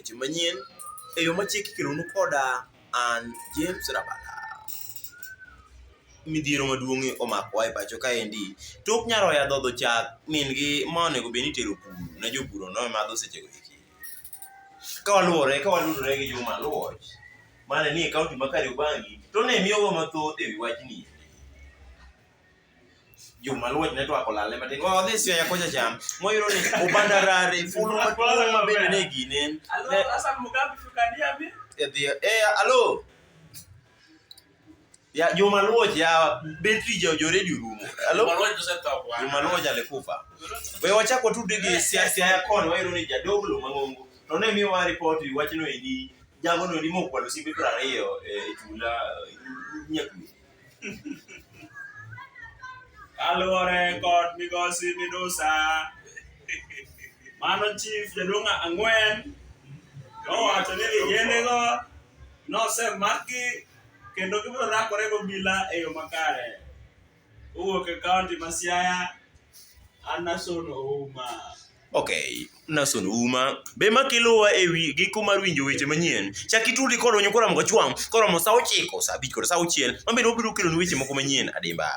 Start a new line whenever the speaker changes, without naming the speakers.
Weche manyien e yo machiek ikelonu koda an James Rabala. Midhiero maduong' omakowa e pacho kaendi tok nyaroya dhodho chak min gi ma onego bed ni itero pur ne jopur no madho sechego eki. Ka waluwore ka waludore gi Juma Luoch mane nie kaunti ma Kariobangi to ne miyowa mathoth e wi wachni. Juma Luoch ne twako lalne matin. Wa wadhi Siaya kocha cha mwayudo ni Obanda Rare fulo maduong' ma bende ne gine.
Hello,
Ne
Hassan Mugabe, if you can hear me.
e dhi eh alo ya Juma Luoch ya betri jo jo radio rumo. Alo Juma Luoch alikufa. We wachak watudre gi Siaya Siaya koni wayudo ni jadoglo mang'ongo to ne miyowa ripot e wachno endi jagono endi mokwalo simbe 20 e chula Nyakwe.
Kaluwore kod migosi Midusa, mano chief jaduong' ang'wen nowacho ni vijendego nosemaki kendo gibiro rakore gobila e yo makare. Owuok e kaunti ma Siaya, an Nason Ouma.
Okay, Nason Uma, be ma kelowa e wi giko mar winjo weche manyien. Chak itudi kodwa nyukwa Ramogi Ajwang' koromo sa 9, sa 5 kod sa 6, ma bende wabiro keloni weche moko manyien adimba.